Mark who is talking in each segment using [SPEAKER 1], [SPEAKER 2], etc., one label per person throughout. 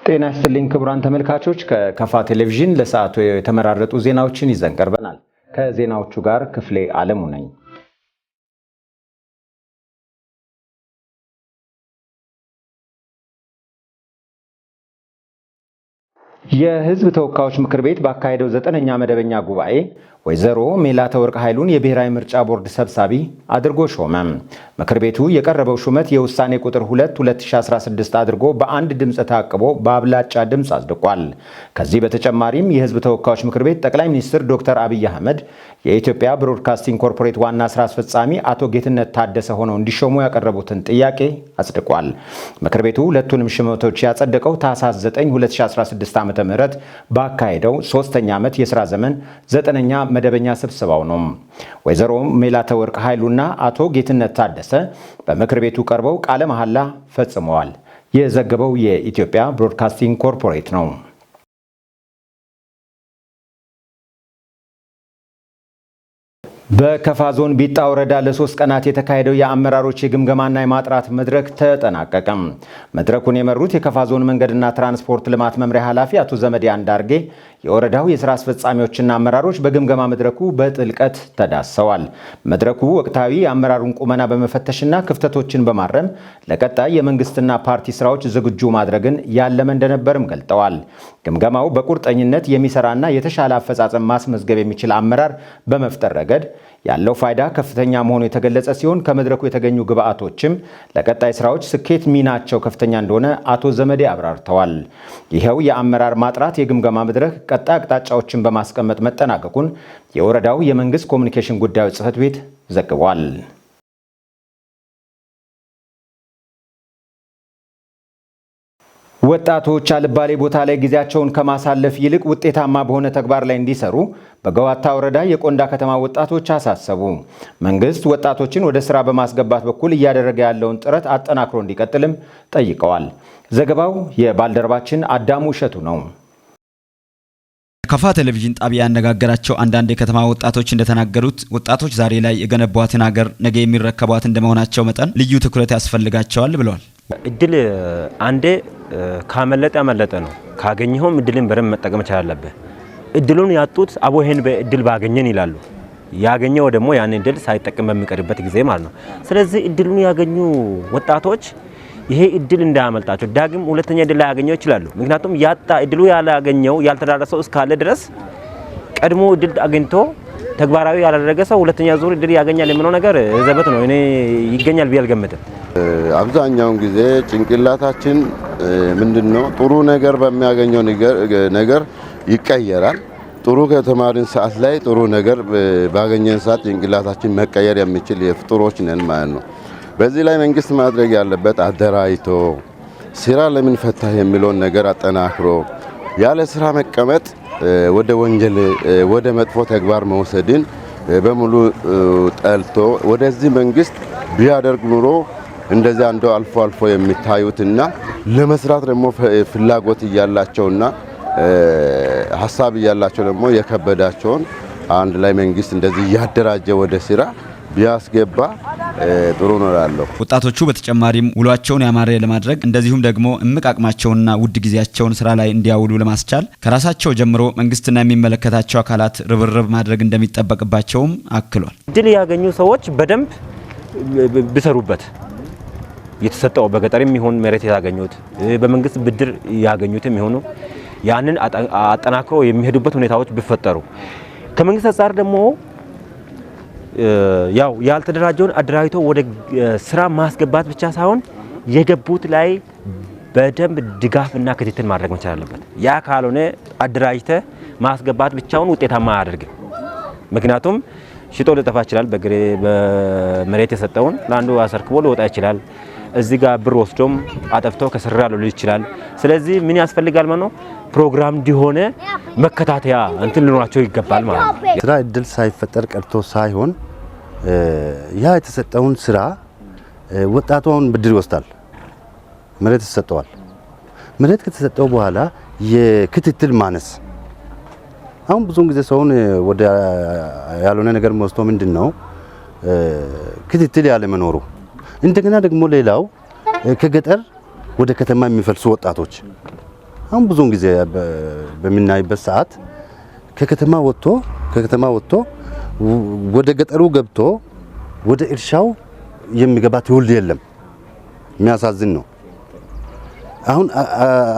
[SPEAKER 1] ጤና ይስጥልኝ ክቡራን ተመልካቾች፣ ከከፋ ቴሌቪዥን ለሰዓቱ የተመራረጡ ዜናዎችን ይዘን ቀርበናል። ከዜናዎቹ ጋር ክፍሌ አለሙ ነኝ። የሕዝብ ተወካዮች ምክር ቤት ባካሄደው 9ኛ መደበኛ ጉባኤ ወይዘሮ ሜላተወርቅ ኃይሉን የብሔራዊ ምርጫ ቦርድ ሰብሳቢ አድርጎ ሾመ። ምክር ቤቱ የቀረበው ሹመት የውሳኔ ቁጥር 2 2016 አድርጎ በአንድ ድምፅ ታቅቦ በአብላጫ ድምፅ አጽድቋል። ከዚህ በተጨማሪም የሕዝብ ተወካዮች ምክር ቤት ጠቅላይ ሚኒስትር ዶክተር አብይ አህመድ የኢትዮጵያ ብሮድካስቲንግ ኮርፖሬት ዋና ስራ አስፈጻሚ አቶ ጌትነት ታደሰ ሆነው እንዲሾሙ ያቀረቡትን ጥያቄ አጽድቋል። ምክር ቤቱ ሁለቱንም ሹመቶች ያጸደቀው ታህሳስ 9 2016 ዓ.ም ባካሄደው ሶስተኛ ዓመት የሥራ ዘመን 9ኛ መደበኛ ስብሰባው ነው። ወይዘሮ ሜላተወርቅ ኃይሉና አቶ ጌትነት ታደሰ በምክር ቤቱ ቀርበው ቃለ መሐላ ፈጽመዋል። የዘገበው የኢትዮጵያ ብሮድካስቲንግ ኮርፖሬት ነው። በከፋ ዞን ቢጣ ወረዳ ለ3 ቀናት የተካሄደው የአመራሮች የግምገማና የማጥራት መድረክ ተጠናቀቀም። መድረኩን የመሩት የከፋ ዞን መንገድና ትራንስፖርት ልማት መምሪያ ኃላፊ አቶ ዘመዴ አንዳርጌ የወረዳው የስራ አስፈጻሚዎችና አመራሮች በግምገማ መድረኩ በጥልቀት ተዳሰዋል። መድረኩ ወቅታዊ የአመራሩን ቁመና በመፈተሽና ክፍተቶችን በማረም ለቀጣይ የመንግስትና ፓርቲ ስራዎች ዝግጁ ማድረግን ያለመ እንደነበርም ገልጠዋል። ግምገማው በቁርጠኝነት የሚሰራና የተሻለ አፈጻጸም ማስመዝገብ የሚችል አመራር በመፍጠር ረገድ ያለው ፋይዳ ከፍተኛ መሆኑ የተገለጸ ሲሆን ከመድረኩ የተገኙ ግብአቶችም ለቀጣይ ስራዎች ስኬት ሚናቸው ከፍተኛ እንደሆነ አቶ ዘመዴ አብራርተዋል። ይኸው የአመራር ማጥራት የግምገማ መድረክ ቀጣይ አቅጣጫዎችን በማስቀመጥ መጠናቀቁን የወረዳው የመንግስት ኮሚኒኬሽን ጉዳዮች ጽሕፈት ቤት ዘግቧል። ወጣቶች አልባሌ ቦታ ላይ ጊዜያቸውን ከማሳለፍ ይልቅ ውጤታማ በሆነ ተግባር ላይ እንዲሰሩ በገዋታ ወረዳ የቆንዳ ከተማ ወጣቶች አሳሰቡ። መንግስት ወጣቶችን ወደ ስራ በማስገባት በኩል እያደረገ ያለውን ጥረት አጠናክሮ እንዲቀጥልም ጠይቀዋል። ዘገባው የባልደረባችን አዳሙ እሸቱ ነው።
[SPEAKER 2] ከፋ ቴሌቪዥን ጣቢያ ያነጋገራቸው አንዳንድ የከተማ ወጣቶች እንደተናገሩት ወጣቶች ዛሬ ላይ የገነቧትን ሀገር ነገ የሚረከቧት እንደመሆናቸው መጠን ልዩ ትኩረት ያስፈልጋቸዋል ብለዋል።
[SPEAKER 3] እድል አንዴ ካመለጠ ያመለጠ ነው። ካገኘኸውም እድልን በደንብ መጠቀም መቻል አለብህ። እድሉን ያጡት አቦ ይሄን በእድል ባገኘን ይላሉ። ያገኘው ደግሞ ያን እድል ሳይጠቀም በሚቀርበት ጊዜ ማለት ነው። ስለዚህ እድሉን ያገኙ ወጣቶች ይሄ እድል እንዳያመልጣቸው ዳግም ሁለተኛ እድል ላያገኘው ይችላሉ። ምክንያቱም ያጣ እድሉ ያላገኘው ያልተዳረሰው እስካለ ድረስ ቀድሞ እድል አግኝቶ ተግባራዊ ያላደረገ ሰው ሁለተኛ ዙር እድል ያገኛል የሚለው ነገር ዘበት ነው። እኔ ይገኛል ብዬ አልገምትም።
[SPEAKER 4] አብዛኛውን ጊዜ ጭንቅላታችን ምንድነው ጥሩ ነገር በሚያገኘው ነገር ይቀየራል። ጥሩ ከተማርን ሰዓት ላይ ጥሩ ነገር ባገኘን ሰዓት ጭንቅላታችን መቀየር የሚችል የፍጡሮች ነን ማለት ነው። በዚህ ላይ መንግስት ማድረግ ያለበት አደራጅቶ ስራ ለምን ፈታህ የሚለውን ነገር አጠናክሮ ያለ ስራ መቀመጥ ወደ ወንጀል ወደ መጥፎ ተግባር መውሰድን በሙሉ ጠልቶ ወደዚህ መንግስት ቢያደርግ ኑሮ እንደዚህ አንዱ አልፎ አልፎ የሚታዩትና ለመስራት ደግሞ ፍላጎት እያላቸውና ሀሳብ እያላቸው ደግሞ የከበዳቸውን አንድ ላይ መንግስት እንደዚህ እያደራጀ ወደ ስራ ቢያስገባ ጥሩ ነው እላለሁ።
[SPEAKER 2] ወጣቶቹ በተጨማሪም ውሏቸውን ያማረ ለማድረግ እንደዚሁም ደግሞ እምቅ አቅማቸውንና ውድ ጊዜያቸውን ስራ ላይ እንዲያውሉ ለማስቻል ከራሳቸው ጀምሮ መንግስትና የሚመለከታቸው አካላት ርብርብ ማድረግ እንደሚጠበቅባቸውም አክሏል።
[SPEAKER 3] እድል ያገኙ ሰዎች በደንብ ቢሰሩበት የተሰጠው በገጠርም ይሁን መሬት ያገኙት በመንግስት ብድር ያገኙትም ይሁኑ ያንን አጠናክሮ የሚሄዱበት ሁኔታዎች ቢፈጠሩ ከመንግስት አንጻር ደግሞ ያው ያልተደራጀውን አደራጅቶ ወደ ስራ ማስገባት ብቻ ሳይሆን የገቡት ላይ በደንብ ድጋፍና ክትትል ማድረግ መቻል አለበት። ያ ካልሆነ አደራጅተ ማስገባት ብቻውን ውጤታማ አያደርግም። ምክንያቱም ሽጦ ሊጠፋ ይችላል። በመሬት የሰጠውን ለአንዱ አሰርክቦ ሊወጣ ይችላል። እዚህ ጋር ብር ወስዶም አጠፍቶ ከስራ ሊውል ይችላል። ስለዚህ ምን ያስፈልጋል ማለት ነው? ፕሮግራም እንዲሆነ መከታተያ እንትን ሊኖራቸው ይገባል ማለት ነው።
[SPEAKER 5] ስራ እድል ሳይፈጠር ቀርቶ ሳይሆን ያ የተሰጠውን ስራ ወጣቱ አሁን ብድር ይወስዳል፣ መሬት ይሰጠዋል። መሬት ከተሰጠው በኋላ የክትትል ማነስ አሁን ብዙውን ጊዜ ሰውን ወደ ያልሆነ ነገር ወስዶ ምንድን ነው ክትትል ያለ መኖሩ፣ እንደገና ደግሞ ሌላው ከገጠር ወደ ከተማ የሚፈልሱ ወጣቶች አሁን ብዙውን ጊዜ በምናይበት ሰዓት ከከተማ ወጥቶ ወደ ገጠሩ ገብቶ ወደ እርሻው የሚገባ ትውልድ የለም። የሚያሳዝን ነው። አሁን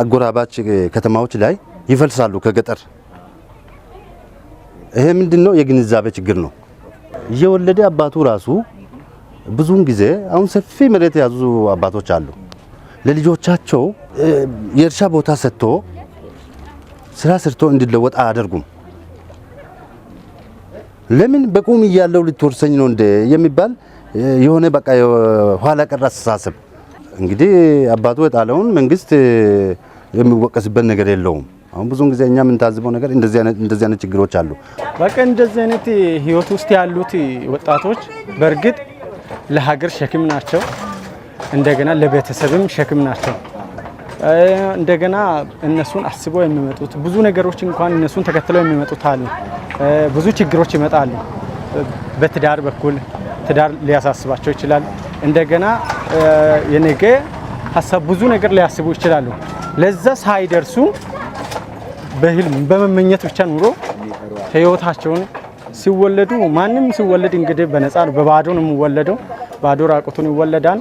[SPEAKER 5] አጎራባች ከተማዎች ላይ ይፈልሳሉ ከገጠር። ይሄ ምንድን ነው? የግንዛቤ ችግር ነው። እየወለደ አባቱ ራሱ ብዙውን ጊዜ አሁን ሰፊ መሬት የያዙ አባቶች አሉ። ለልጆቻቸው የእርሻ ቦታ ሰጥቶ ስራ ሰርቶ እንዲለወጥ አያደርጉም። ለምን በቁም እያለው ልትወርሰኝ ነው እንደ የሚባል የሆነ በቃ ኋላ ቀር አስተሳሰብ። እንግዲህ አባቱ የጣለውን መንግስት የሚወቀስበት ነገር የለውም። አሁን ብዙውን ጊዜ እኛ የምንታዝበው ነገር እንደዚህ አይነት ችግሮች አሉ።
[SPEAKER 6] በቃ እንደዚህ አይነት ህይወት ውስጥ ያሉት ወጣቶች በእርግጥ ለሀገር ሸክም ናቸው። እንደገና ለቤተሰብም ሸክም ናቸው። እንደገና እነሱን አስበው የሚመጡት ብዙ ነገሮች እንኳን እነሱን ተከትለው የሚመጡት አሉ። ብዙ ችግሮች ይመጣሉ። በትዳር በኩል ትዳር ሊያሳስባቸው ይችላል። እንደገና የነገ ሀሳብ ብዙ ነገር ሊያስቡ ይችላሉ። ለዛ ሳይደርሱ በህልም በመመኘት ብቻ ኑሮ ህይወታቸውን ሲወለዱ፣ ማንም ሲወለድ እንግዲህ በነፃ ነው፣ በባዶ ነው የሚወለደው። ባዶ ራቁቱን ይወለዳል።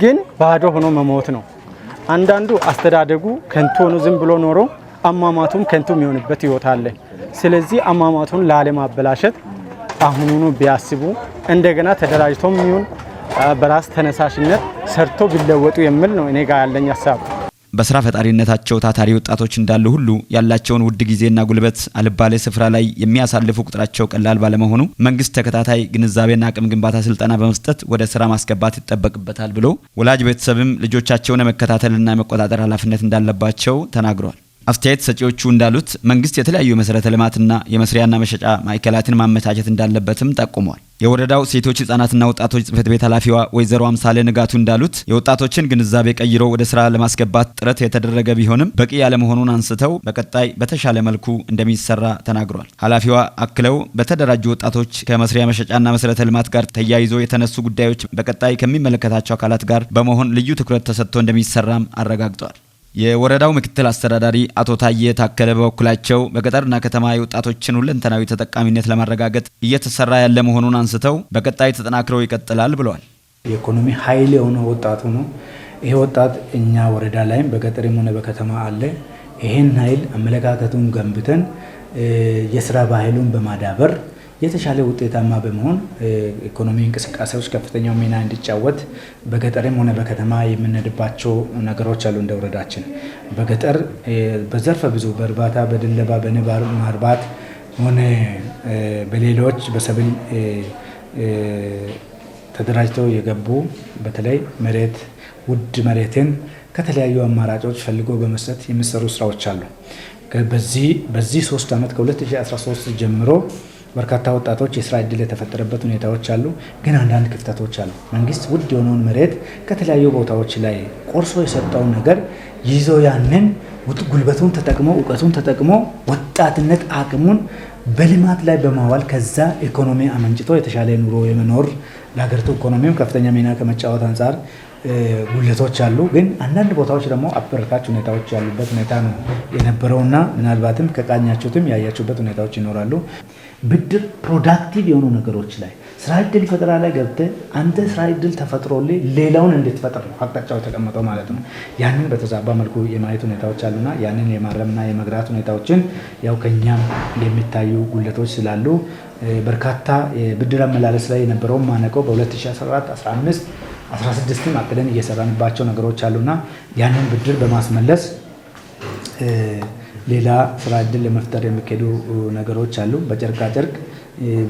[SPEAKER 6] ግን ባዶ ሆኖ መሞት ነው። አንዳንዱ አስተዳደጉ ከንቱ ሆኖ ዝም ብሎ ኖሮ አሟሟቱም ከንቱ የሚሆንበት ህይወት አለ። ስለዚህ አሟሟቱን ላለማበላሸት አሁኑኑ ቢያስቡ፣ እንደገና ተደራጅቶም ይሁን በራስ ተነሳሽነት ሰርቶ ቢለወጡ የሚል ነው እኔ ጋር ያለኝ ሀሳብ።
[SPEAKER 2] በስራ ፈጣሪነታቸው ታታሪ ወጣቶች እንዳሉ ሁሉ ያላቸውን ውድ ጊዜና ጉልበት አልባሌ ስፍራ ላይ የሚያሳልፉ ቁጥራቸው ቀላል ባለመሆኑ መንግስት ተከታታይ ግንዛቤና አቅም ግንባታ ስልጠና በመስጠት ወደ ስራ ማስገባት ይጠበቅበታል ብሎ ወላጅ ቤተሰብም ልጆቻቸውን የመከታተልና የመቆጣጠር ኃላፊነት እንዳለባቸው ተናግረዋል። አስተያየት ሰጪዎቹ እንዳሉት መንግስት የተለያዩ የመሰረተ ልማትና የመስሪያና መሸጫ ማዕከላትን ማመቻቸት እንዳለበትም ጠቁመዋል። የወረዳው ሴቶች ህጻናትና ወጣቶች ጽሕፈት ቤት ኃላፊዋ ወይዘሮ አምሳሌ ንጋቱ እንዳሉት የወጣቶችን ግንዛቤ ቀይሮ ወደ ስራ ለማስገባት ጥረት የተደረገ ቢሆንም በቂ ያለመሆኑን አንስተው በቀጣይ በተሻለ መልኩ እንደሚሰራ ተናግረዋል። ኃላፊዋ አክለው በተደራጁ ወጣቶች ከመስሪያ መሸጫና መሰረተ ልማት ጋር ተያይዞ የተነሱ ጉዳዮች በቀጣይ ከሚመለከታቸው አካላት ጋር በመሆን ልዩ ትኩረት ተሰጥቶ እንደሚሰራም አረጋግጠዋል። የወረዳው ምክትል አስተዳዳሪ አቶ ታዬ ታከለ በበኩላቸው በገጠርና ከተማ የወጣቶችን ሁለንተናዊ ተጠቃሚነት ለማረጋገጥ እየተሰራ ያለ መሆኑን አንስተው በቀጣይ ተጠናክሮ ይቀጥላል ብለዋል።
[SPEAKER 7] የኢኮኖሚ ኃይል የሆነ ወጣቱ ነው። ይሄ ወጣት እኛ ወረዳ ላይም በገጠርም ሆነ በከተማ አለ። ይሄን ኃይል አመለካከቱን ገንብተን የስራ ባህሉን በማዳበር የተሻለ ውጤታማ በመሆን ኢኮኖሚ እንቅስቃሴዎች ከፍተኛው ሚና እንዲጫወት በገጠርም ሆነ በከተማ የምንሄድባቸው ነገሮች አሉ። እንደ ወረዳችን በገጠር በዘርፈ ብዙ በእርባታ፣ በድለባ፣ በንብ ማርባት ሆነ በሌሎች በሰብል ተደራጅተው የገቡ፣ በተለይ መሬት ውድ መሬትን ከተለያዩ አማራጮች ፈልጎ በመስጠት የሚሰሩ ስራዎች አሉ። በዚህ 3 ዓመት ከ2013 ጀምሮ በርካታ ወጣቶች የስራ እድል የተፈጠረበት ሁኔታዎች አሉ። ግን አንዳንድ ክፍተቶች አሉ። መንግስት ውድ የሆነውን መሬት ከተለያዩ ቦታዎች ላይ ቆርሶ የሰጠውን ነገር ይዞ ያንን ጉልበቱን ተጠቅሞ፣ እውቀቱን ተጠቅሞ፣ ወጣትነት አቅሙን በልማት ላይ በማዋል ከዛ ኢኮኖሚ አመንጭቶ የተሻለ ኑሮ የመኖር ለሀገሪቱ ኢኮኖሚም ከፍተኛ ሚና ከመጫወት አንጻር ጉድለቶች አሉ። ግን አንዳንድ ቦታዎች ደግሞ አበረታች ሁኔታዎች ያሉበት ሁኔታ ነው የነበረውና ምናልባትም ከቃኛችሁትም ያያችሁበት ሁኔታዎች ይኖራሉ። ብድር productive የሆኑ ነገሮች ላይ፣ ስራ እድል ፈጠራ ላይ ገብተህ አንተ ስራ እድል ተፈጥሮልህ ሌላውን እንድትፈጥር ነው አቅጣጫው የተቀመጠው ማለት ነው። ያንን በተዛባ መልኩ የማየት ሁኔታዎች አሉና ያንን የማረምና የመግራት ሁኔታዎችን ያው ከኛም የሚታዩ ጉድለቶች ስላሉ በርካታ የብድር አመላለስ ላይ የነበረውን ማነቆ በ2014፣ 15፣ 16ም አቅደን እየሰራንባቸው ነገሮች አሉና ያንን ብድር በማስመለስ ሌላ ስራ እድል ለመፍጠር የሚካሄዱ ነገሮች አሉ። በጨርቃ ጨርቅ፣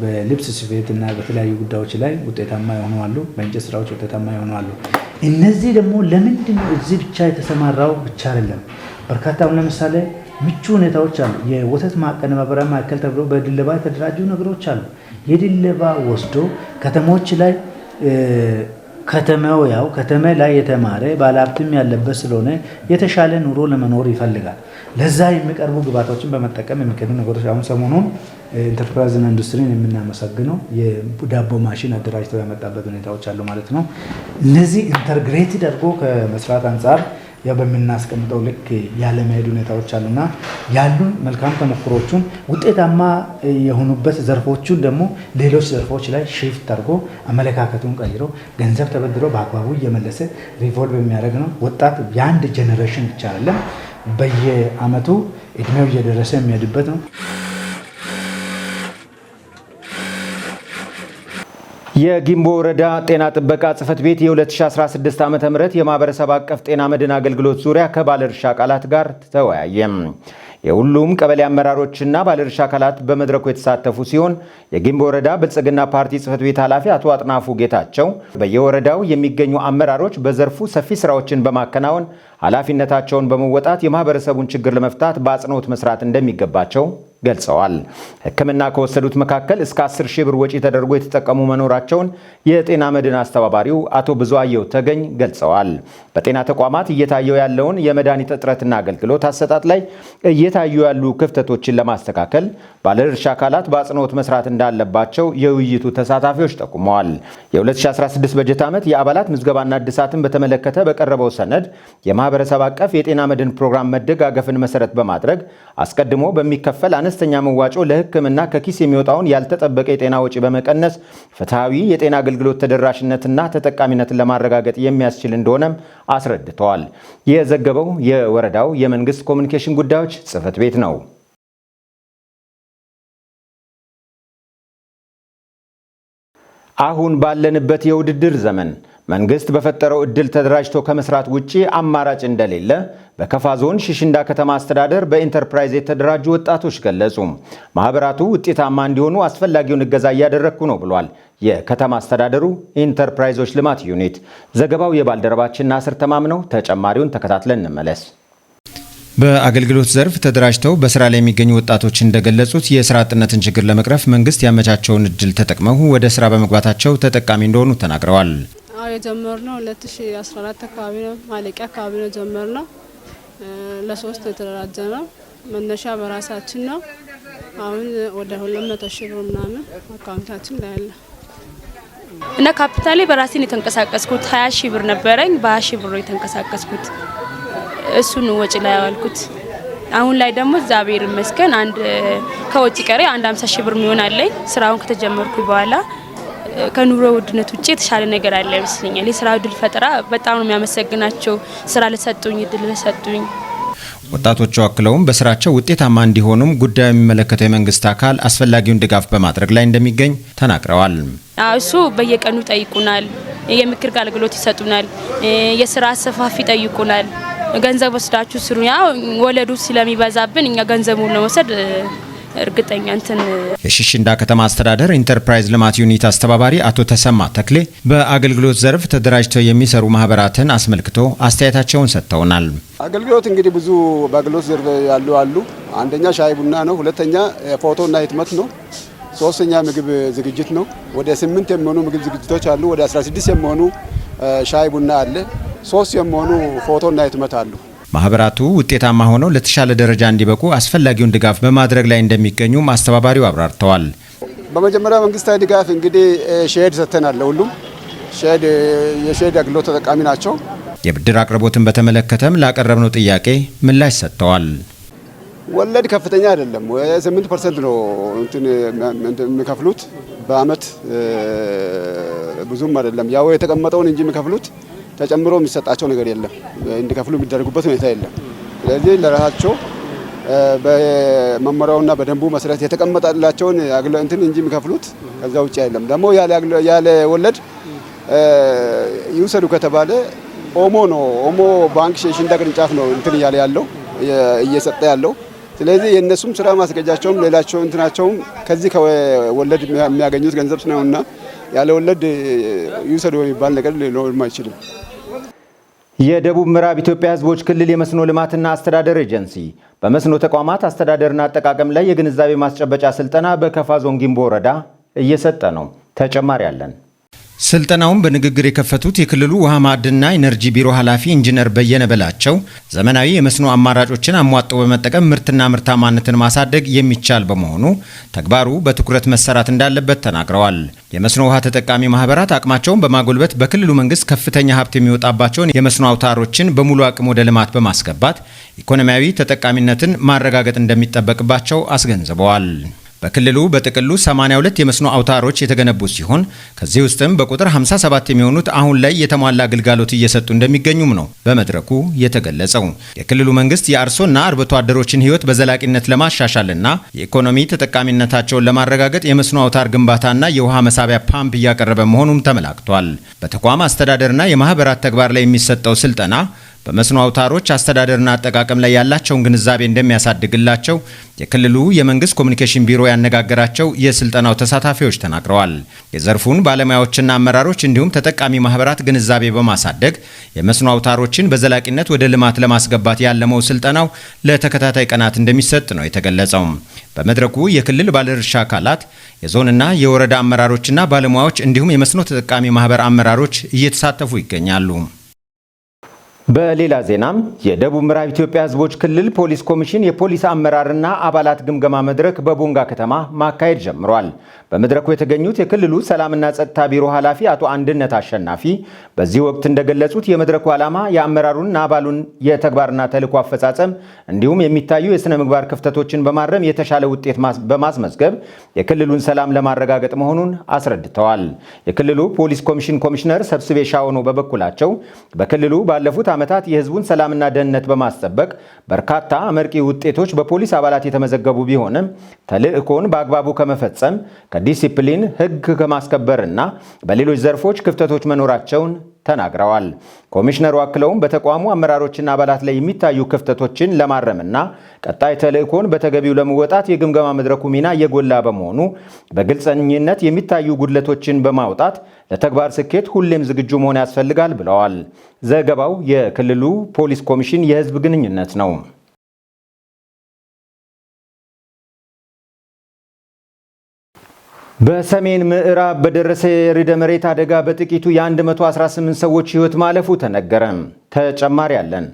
[SPEAKER 7] በልብስ ስፌት እና በተለያዩ ጉዳዮች ላይ ውጤታማ የሆኑ አሉ። በእንጨት ስራዎች ውጤታማ የሆኑ አሉ። እነዚህ ደግሞ ለምንድን ነው እዚህ ብቻ የተሰማራው ብቻ አይደለም። በርካታ አሁን ለምሳሌ ምቹ ሁኔታዎች አሉ። የወተት ማቀነባበሪያ ማዕከል ተብሎ በድለባ የተደራጁ ነገሮች አሉ። የድለባ ወስዶ ከተሞች ላይ ከተማው ያው ከተማ ላይ የተማረ ባለሀብትም ያለበት ስለሆነ የተሻለ ኑሮ ለመኖር ይፈልጋል። ለዛ የሚቀርቡ ግብዓቶችን በመጠቀም የሚካሄዱ ነገሮች አሁን ሰሞኑን ኢንተርፕራይዝና ኢንዱስትሪን የምናመሰግነው የዳቦ ማሽን አደራጅተው ያመጣበት ሁኔታዎች አሉ ማለት ነው። እነዚህ integrated አድርጎ ከመስራት አንጻር ያው በምናስቀምጠው ልክ ያለመሄድ ሁኔታዎች አሉና ያሉን መልካም ተሞክሮቹን ውጤታማ የሆኑበት ዘርፎቹን ደግሞ ሌሎች ዘርፎች ላይ shift አድርጎ አመለካከቱን ቀይሮ ገንዘብ ተበድሮ በአግባቡ እየመለሰ revolve የሚያደርግ ነው። ወጣት የአንድ generation ብቻ አይደለም፣ በየአመቱ እድሜው እየደረሰ የሚሄድበት ነው።
[SPEAKER 1] የጊምቦ ወረዳ ጤና ጥበቃ ጽሕፈት ቤት የ2016 ዓ.ም የማህበረሰብ አቀፍ ጤና መድን አገልግሎት ዙሪያ ከባለድርሻ አካላት ጋር ተወያየ። የሁሉም ቀበሌ አመራሮችና ባለድርሻ አካላት በመድረኩ የተሳተፉ ሲሆን የጊምቦ ወረዳ ብልጽግና ፓርቲ ጽሕፈት ቤት ኃላፊ አቶ አጥናፉ ጌታቸው በየወረዳው የሚገኙ አመራሮች በዘርፉ ሰፊ ስራዎችን በማከናወን ኃላፊነታቸውን በመወጣት የማህበረሰቡን ችግር ለመፍታት በአጽንኦት መስራት እንደሚገባቸው ገልጸዋል። ሕክምና ከወሰዱት መካከል እስከ 10 ሺህ ብር ወጪ ተደርጎ የተጠቀሙ መኖራቸውን የጤና መድን አስተባባሪው አቶ ብዙአየሁ ተገኝ ገልጸዋል። በጤና ተቋማት እየታየው ያለውን የመድኃኒት እጥረትና አገልግሎት አሰጣጥ ላይ እየታዩ ያሉ ክፍተቶችን ለማስተካከል ባለድርሻ አካላት በአጽንኦት መስራት እንዳለባቸው የውይይቱ ተሳታፊዎች ጠቁመዋል። የ2016 በጀት ዓመት የአባላት ምዝገባና እድሳትን በተመለከተ በቀረበው ሰነድ የማህበረሰብ አቀፍ የጤና መድን ፕሮግራም መደጋገፍን መሰረት በማድረግ አስቀድሞ በሚከፈል አነስተኛ መዋጮ ለሕክምና ከኪስ የሚወጣውን ያልተጠበቀ የጤና ወጪ በመቀነስ ፍትሐዊ የጤና አገልግሎት ተደራሽነትና ተጠቃሚነትን ለማረጋገጥ የሚያስችል እንደሆነም አስረድተዋል። የዘገበው የወረዳው የመንግስት ኮሚኒኬሽን ጉዳዮች ጽሕፈት ቤት ነው። አሁን ባለንበት የውድድር ዘመን መንግስት በፈጠረው እድል ተደራጅቶ ከመስራት ውጪ አማራጭ እንደሌለ በከፋ ዞን ሽሽንዳ ከተማ አስተዳደር በኢንተርፕራይዝ የተደራጁ ወጣቶች ገለጹ። ማህበራቱ ውጤታማ እንዲሆኑ አስፈላጊውን እገዛ እያደረግኩ ነው ብሏል የከተማ አስተዳደሩ ኢንተርፕራይዞች ልማት ዩኒት። ዘገባው የባልደረባችን ናስር ተማምነው። ተጨማሪውን ተከታትለን እንመለስ። በአገልግሎት ዘርፍ ተደራጅተው በስራ ላይ የሚገኙ ወጣቶች እንደገለጹት የስራ አጥነትን ችግር ለመቅረፍ መንግስት ያመቻቸውን እድል ተጠቅመው ወደ ስራ በመግባታቸው ተጠቃሚ እንደሆኑ ተናግረዋል።
[SPEAKER 8] አዎ፣ የጀመርነው 2014 አካባቢ ነው፣ ማለቂያ አካባቢ ነው ጀመርነው። ለሶስት የተደራጀ ነው። መነሻ በራሳችን ነው። አሁን ወደ 200 ሺህ ብር ምናምን አካውንታችን ላይ አለ።
[SPEAKER 9] እና ካፒታሌ በራሴ ነው የተንቀሳቀስኩት። 20 ሺህ ብር ነበረኝ። በ20 ሺህ ብር ነው የተንቀሳቀስኩት። እሱን ወጪ ላይ ያዋልኩት። አሁን ላይ ደግሞ እግዚአብሔር ይመስገን አንድ ከወጪ ቀሪ አንድ 50 ሺህ ብር የሚሆን አለኝ። ስራውን ከተጀመርኩ በኋላ ከኑሮ ውድነት ውጭ የተሻለ ነገር አለ ይመስለኛል። የስራ እድል ፈጠራ በጣም ነው የሚያመሰግናቸው፣ ስራ ለሰጡኝ፣ እድል ለሰጡኝ።
[SPEAKER 1] ወጣቶቹ አክለውም በስራቸው ውጤታማ እንዲሆኑም ጉዳዩ የሚመለከተው የመንግስት አካል አስፈላጊውን ድጋፍ በማድረግ ላይ እንደሚገኝ ተናግረዋል።
[SPEAKER 9] እሱ በየቀኑ ይጠይቁናል፣ የምክር አገልግሎት ይሰጡናል፣ የስራ አሰፋፊ ይጠይቁናል። ገንዘብ ወስዳችሁ ስሩ፣ ያው ወለዱ ስለሚበዛብን እኛ ገንዘቡን ለመውሰድ እርግጠኛ እንትን።
[SPEAKER 1] የሽሽንዳ ከተማ አስተዳደር ኢንተርፕራይዝ ልማት ዩኒት አስተባባሪ አቶ ተሰማ ተክሌ በአገልግሎት ዘርፍ ተደራጅተው የሚሰሩ ማህበራትን አስመልክቶ አስተያየታቸውን ሰጥተውናል።
[SPEAKER 10] አገልግሎት እንግዲህ ብዙ በአገልግሎት ዘርፍ ያሉ አሉ። አንደኛ ሻይ ቡና ነው። ሁለተኛ ፎቶና ህትመት ነው። ሶስተኛ ምግብ ዝግጅት ነው። ወደ 8 የሚሆኑ ምግብ ዝግጅቶች አሉ። ወደ 16 የሚሆኑ ሻይ ቡና አለ። 3 የሚሆኑ ፎቶና ህትመት አሉ።
[SPEAKER 1] ማህበራቱ ውጤታማ ሆነው ለተሻለ ደረጃ እንዲበቁ አስፈላጊውን ድጋፍ በማድረግ ላይ እንደሚገኙ አስተባባሪው አብራርተዋል።
[SPEAKER 10] በመጀመሪያ መንግስታዊ ድጋፍ እንግዲህ ሼድ ሰጥተናል። ለሁሉም ሼድ የሼድ አገልግሎት ተጠቃሚ ናቸው።
[SPEAKER 1] የብድር አቅርቦትን በተመለከተም ላቀረብነው ጥያቄ ምላሽ ሰጥተዋል።
[SPEAKER 10] ወለድ ከፍተኛ አይደለም፣ 8% ነው እንትን የሚከፍሉት በአመት፣ ብዙም አይደለም። ያው የተቀመጠውን እንጂ የሚከፍሉት ተጨምሮ የሚሰጣቸው ነገር የለም። እንዲከፍሉ የሚደረጉበት ሁኔታ የለም። ስለዚህ ለራሳቸው በመመሪያውና በደንቡ መሰረት የተቀመጠላቸውን እንትን እንጂ የሚከፍሉት ከዛ ውጭ አይደለም። ደግሞ ያለ ወለድ ይውሰዱ ከተባለ ኦሞ ነው፣ ኦሞ ባንክ ሽንዳ ቅርንጫፍ ነው እንትን እያለ ያለው፣ እየሰጠ ያለው። ስለዚህ የእነሱም ስራ ማስገጃቸውም ሌላቸው እንትናቸውም ከዚህ ከወለድ የሚያገኙት ገንዘብ ነውና ያለ ወለድ ይውሰዱ የሚባል ነገር ሊኖርም አይችልም።
[SPEAKER 1] የደቡብ ምዕራብ ኢትዮጵያ ሕዝቦች ክልል የመስኖ ልማትና አስተዳደር ኤጀንሲ በመስኖ ተቋማት አስተዳደርና አጠቃቀም ላይ የግንዛቤ ማስጨበጫ ስልጠና በከፋ ዞን ጊምቦ ወረዳ እየሰጠ ነው። ተጨማሪ አለን። ስልጠናውን በንግግር የከፈቱት የክልሉ ውሃ ማዕድንና ኢነርጂ ቢሮ ኃላፊ ኢንጂነር በየነ በላቸው ዘመናዊ የመስኖ አማራጮችን አሟጦ በመጠቀም ምርትና ምርታማነትን ማሳደግ የሚቻል በመሆኑ ተግባሩ በትኩረት መሰራት እንዳለበት ተናግረዋል። የመስኖ ውሃ ተጠቃሚ ማህበራት አቅማቸውን በማጎልበት በክልሉ መንግስት ከፍተኛ ሀብት የሚወጣባቸውን የመስኖ አውታሮችን በሙሉ አቅም ወደ ልማት በማስገባት ኢኮኖሚያዊ ተጠቃሚነትን ማረጋገጥ እንደሚጠበቅባቸው አስገንዝበዋል። በክልሉ በጥቅሉ 82 የመስኖ አውታሮች የተገነቡ ሲሆን ከዚህ ውስጥም በቁጥር 57 የሚሆኑት አሁን ላይ የተሟላ አገልግሎት እየሰጡ እንደሚገኙም ነው በመድረኩ የተገለጸው። የክልሉ መንግስት የአርሶና አርብቶ አደሮችን ሕይወት በዘላቂነት ለማሻሻልና የኢኮኖሚ ተጠቃሚነታቸውን ለማረጋገጥ የመስኖ አውታር ግንባታና የውሃ መሳቢያ ፓምፕ እያቀረበ መሆኑም ተመላክቷል። በተቋም አስተዳደርና የማህበራት ተግባር ላይ የሚሰጠው ስልጠና በመስኖ አውታሮች አስተዳደርና አጠቃቀም ላይ ያላቸውን ግንዛቤ እንደሚያሳድግላቸው የክልሉ የመንግስት ኮሚኒኬሽን ቢሮ ያነጋገራቸው የስልጠናው ተሳታፊዎች ተናግረዋል። የዘርፉን ባለሙያዎችና አመራሮች እንዲሁም ተጠቃሚ ማህበራት ግንዛቤ በማሳደግ የመስኖ አውታሮችን በዘላቂነት ወደ ልማት ለማስገባት ያለመው ስልጠናው ለተከታታይ ቀናት እንደሚሰጥ ነው የተገለጸው። በመድረኩ የክልል ባለድርሻ አካላት፣ የዞንና የወረዳ አመራሮችና ባለሙያዎች እንዲሁም የመስኖ ተጠቃሚ ማህበር አመራሮች እየተሳተፉ ይገኛሉ። በሌላ ዜናም የደቡብ ምዕራብ ኢትዮጵያ ሕዝቦች ክልል ፖሊስ ኮሚሽን የፖሊስ አመራርና አባላት ግምገማ መድረክ በቦንጋ ከተማ ማካሄድ ጀምሯል። በመድረኩ የተገኙት የክልሉ ሰላምና ጸጥታ ቢሮ ኃላፊ አቶ አንድነት አሸናፊ በዚህ ወቅት እንደገለጹት የመድረኩ ዓላማ የአመራሩንና አባሉን የተግባርና ተልዕኮ አፈጻጸም እንዲሁም የሚታዩ የሥነ ምግባር ክፍተቶችን በማረም የተሻለ ውጤት በማስመዝገብ የክልሉን ሰላም ለማረጋገጥ መሆኑን አስረድተዋል። የክልሉ ፖሊስ ኮሚሽን ኮሚሽነር ሰብስቤ ሻውኖ በበኩላቸው በክልሉ ባለፉት ዓመታት የህዝቡን ሰላምና ደህንነት በማስጠበቅ በርካታ አመርቂ ውጤቶች በፖሊስ አባላት የተመዘገቡ ቢሆንም ተልዕኮን በአግባቡ ከመፈጸም፣ ከዲሲፕሊን፣ ህግ ከማስከበርና በሌሎች ዘርፎች ክፍተቶች መኖራቸውን ተናግረዋል። ኮሚሽነሩ አክለውም በተቋሙ አመራሮችና አባላት ላይ የሚታዩ ክፍተቶችን ለማረምና ቀጣይ ተልዕኮን በተገቢው ለመወጣት የግምገማ መድረኩ ሚና የጎላ በመሆኑ በግልጸኝነት የሚታዩ ጉድለቶችን በማውጣት ለተግባር ስኬት ሁሌም ዝግጁ መሆን ያስፈልጋል ብለዋል። ዘገባው የክልሉ ፖሊስ ኮሚሽን የህዝብ ግንኙነት ነው። በሰሜን ምዕራብ በደረሰ የርዕደ መሬት አደጋ በጥቂቱ የ118 ሰዎች ሕይወት ማለፉ ተነገረ። ተጨማሪ አለን።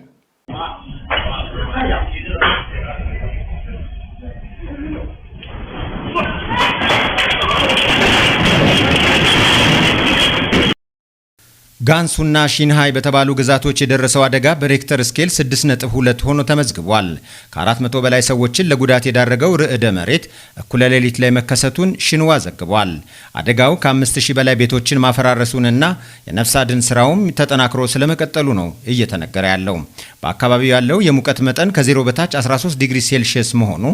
[SPEAKER 1] ጋንሱና ሺንሃይ በተባሉ ግዛቶች የደረሰው አደጋ በሬክተር ስኬል 6.2 ሆኖ ተመዝግቧል። ከ400 በላይ ሰዎችን ለጉዳት የዳረገው ርዕደ መሬት እኩለ ሌሊት ላይ መከሰቱን ሽንዋ ዘግቧል። አደጋው ከ5000 በላይ ቤቶችን ማፈራረሱንና የነፍስ አድን ስራውም ተጠናክሮ ስለመቀጠሉ ነው እየተነገረ ያለው። በአካባቢው ያለው የሙቀት መጠን ከዜሮ በታች 13 ዲግሪ ሴልሺየስ መሆኑ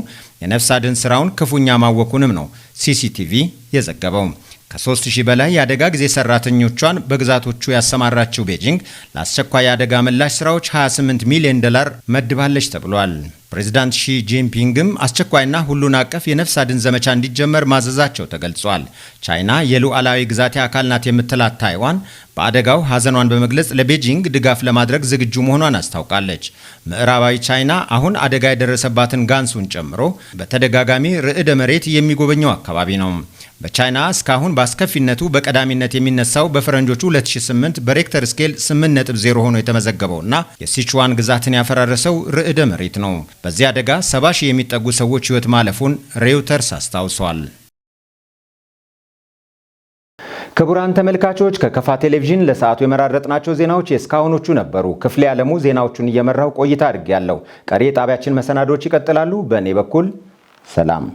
[SPEAKER 1] የነፍስ አድን ስራውን ክፉኛ ማወኩንም ነው ሲሲቲቪ የዘገበው። ከ3000 በላይ የአደጋ ጊዜ ሰራተኞቿን በግዛቶቹ ያሰማራችው ቤጂንግ ለአስቸኳይ የአደጋ ምላሽ ስራዎች 28 ሚሊዮን ዶላር መድባለች ተብሏል። ፕሬዚዳንት ሺ ጂንፒንግም አስቸኳይና ሁሉን አቀፍ የነፍስ አድን ዘመቻ እንዲጀመር ማዘዛቸው ተገልጿል። ቻይና የሉዓላዊ ግዛቴ አካል ናት የምትላት ታይዋን በአደጋው ሀዘኗን በመግለጽ ለቤጂንግ ድጋፍ ለማድረግ ዝግጁ መሆኗን አስታውቃለች። ምዕራባዊ ቻይና አሁን አደጋ የደረሰባትን ጋንሱን ጨምሮ በተደጋጋሚ ርዕደ መሬት የሚጎበኘው አካባቢ ነው። በቻይና እስካሁን በአስከፊነቱ በቀዳሚነት የሚነሳው በፈረንጆቹ 2008 በሬክተር ስኬል 8.0 ሆኖ የተመዘገበውና የሲቹዋን ግዛትን ያፈራረሰው ርዕደ መሬት ነው። በዚህ አደጋ 70 ሺህ የሚጠጉ ሰዎች ሕይወት ማለፉን ሬውተርስ አስታውሷል። ክቡራን ተመልካቾች፣ ከከፋ ቴሌቪዥን ለሰዓቱ የመራረጥናቸው ዜናዎች የእስካሁኖቹ ነበሩ። ክፍሌ ዓለሙ ዜናዎቹን እየመራው ቆይታ አድርጌያለሁ። ቀሪ የጣቢያችን መሰናዶዎች ይቀጥላሉ። በእኔ በኩል ሰላም።